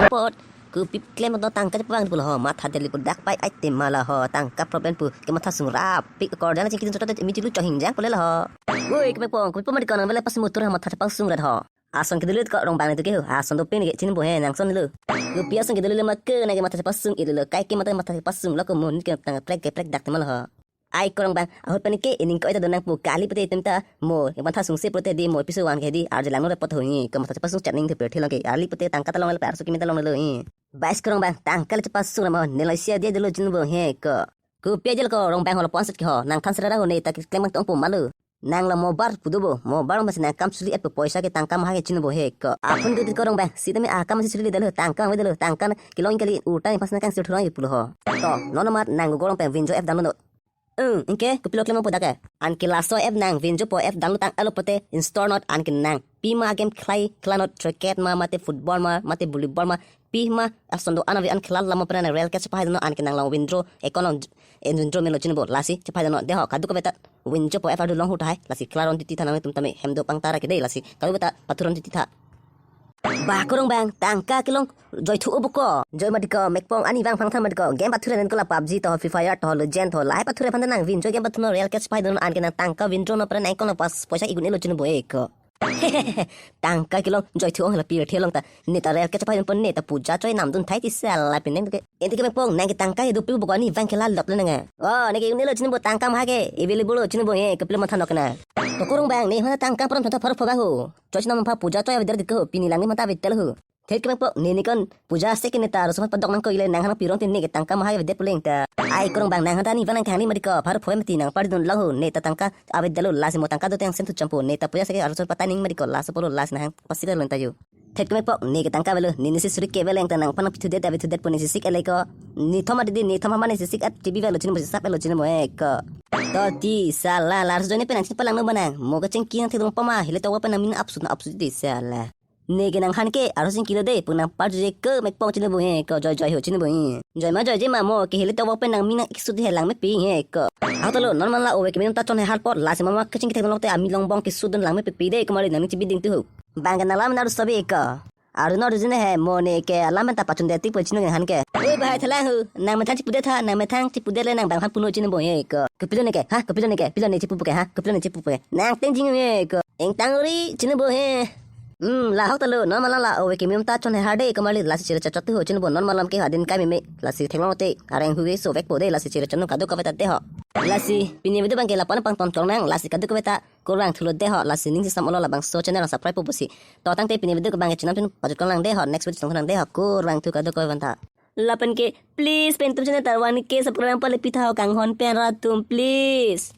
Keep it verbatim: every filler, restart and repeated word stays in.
pot. Kopi klem do tangka chepavang pulo ho. Matha deli pu dak pai item mala ho. Tangka problem pu kematha sungrap. Pik akor dan chingki sotot mi chilu chohing jang pule la ho. Woi, kemepong, kopi poma di ko nang bele pas mutur ha matha chepasung rat ho. Ason kedulu ko Rongbang tu ke ho. Ason doping ke chinbo he nang son lo. Kopi ason kedulu le ma ke nang kematha chepasung ilo lo. Kaike matha matha chepasung lo ko mun ke tang prek ke prek dak temal ho. Ai ko Rongbang, ahut pani ke ining ko ita donang pu kali pute item ta mo, iban tha sungse pute di mo piso wan ke di, arje langno repot ho ni, ko matha chepasung chatning the per thilong ke, ali pute tangka ta long le per so kimi ta long lo ni. Bais ko Rongbang, tangka le chepasung ramo, ne lo sia dia dulu chinbo he ko. Kopi ajal ko Rongbang holo pon set ke ho, nang than sera ho ne ta klem tong pu malu. Nang lo mobar pudo bo, mobar mas nang kam suli ep poisa ke tangka maha ke chinbo he ko. Apun ko ko Rongbang, sitame akam si suli dalo, tangka we dalo, tangka kelong kali utai pas nang kang suli thurang pulo ho. To, non mat nang go Rongbang Winjo app download. Hmm, ingke, kopilo klem pu dak ke. Anke laso app nang Winjo pu app download tang alo pute install not anke nang. Pima game khlai, khela not cricket ma, mate football ma, mate volleyball ma. Pima ason do-an ave an khela lamo pran real ke chepahai no anke nang long Winjo, ekon long, eh, Winjo melo chinbo, lasi chepahai no. Deho, kadokave ta Winjo pu app ardu long hu tahai, lasi khela ron titi tha nangtum tame hem do pangtara ke dei lasi. Kadokave ta pathu ron titi tha. Bah ko Rongbang, tangka kelong joithu obo ko. Joi ma di ko, mekpong ani vang phang than ma di ko. Game pathu ran ko la PUBG to, Free Fire to, Legend to, lahai pathu ran phan nang Winjo game pathu no real ke chepahai don anke nang tangka Winjo no pran nang ko na pas poisa igun elo chinbo he ko. Tangka kelong joithu ong la pir thelong ta. Ne ta real ke chepahai don pon ne ta puja choi nam dun thai ti sel la pineng ke. Enti ke mekpong nang ke tangka he dopi bo ko ani vang khela lok le nang. Oh, ne ke igun elo chinbo tangka maha ke. Available lo chinbo he kopilo matha nok na. To ko Rongbang ne hana tangka pran thotha pharo phoga ho. Choi chinam pha puja choi avedar dik ho pini lang ne mata avedar ho. Thet kemang pok ne nikon puja se ke ne ta arosomar padok nang ko ile nang hana pirong tin ne ke tangka maha avedar puleng ta. Ai ko Rongbang nang hana ni vanang kang ni ma di ko pharo phoi mati nang pardun lang ho ne ta tangka avedar lo lasi mo tangka do teng sen thu champo ne ta puja se ke arosomar patai ning ma di ko laso polo lasi nang pasi lo ta yo. Thet kemang pok ne ke tangka avelo ne ne si suri ke veleng ta nang panang pithu det ave thu det pu ne si sik ele ko. Ni thoma di ne thoma ma ne si sik at T V avelo chinbo si sap elo chinbo he ko. To ti sala lar so ne penang chin palang no banang. Mo ke chingki nang thidong pama hile to wa penang min apsut na apsut di sala. Ne ke nang han ke, arlo sing kilo de, pu nang parju je ke, mekpong chinbo he, ko joi joi ho chinbo he. Joi ma joi je ma mo, ke hile to wok pen nang mi nang iksut he lang me pi he ko. Aho talo, non man la ove ke minum ta chon he har pot, lasi mama keching kethek lok te ami long bong ke sudun lang me pi pi de, ko mari nang chibi ding tu ho. Bang ke nang lam na ru sabi ko. Aru no ru jine he, mo ne ke alam ta pachun de tik po chinu han ke. Oi bahai thalang ho, nang methang chipu de tha, nang methang chipu de le nang bang han puno chinbo he ko. Kopilo ne ke, ha, kopilo ne ke, pilo ne chipu ke, ha, kopilo ne chipu ke. Nang teng jing he ko. Ingtang uri, chinbo he. Hmm, la hok talo, non malam la, ove ke minum ta chon he har de, ko mari lasi chiri chachot tu ho, chinbo non malam ke hadin kai meme, lasi theklong te, areng hu ke so vek po de, lasi chiri chanu kadokave ta de ho. Lasi, pini video bang ke lapan pang ton tong nang, lasi kadokave ta, kurvangthu lo de ho, lasi ning si sam olo labangso channel subscribe po pusi. To tangte pini video ke bang ke chinam chin pajut kong lang de ho, next video chong lang de ho, kurvangthu kadokave ta. Lapen ke, please, pen tum channel ta one K subscribe pale pitha ho kanghon pen ra tum, please.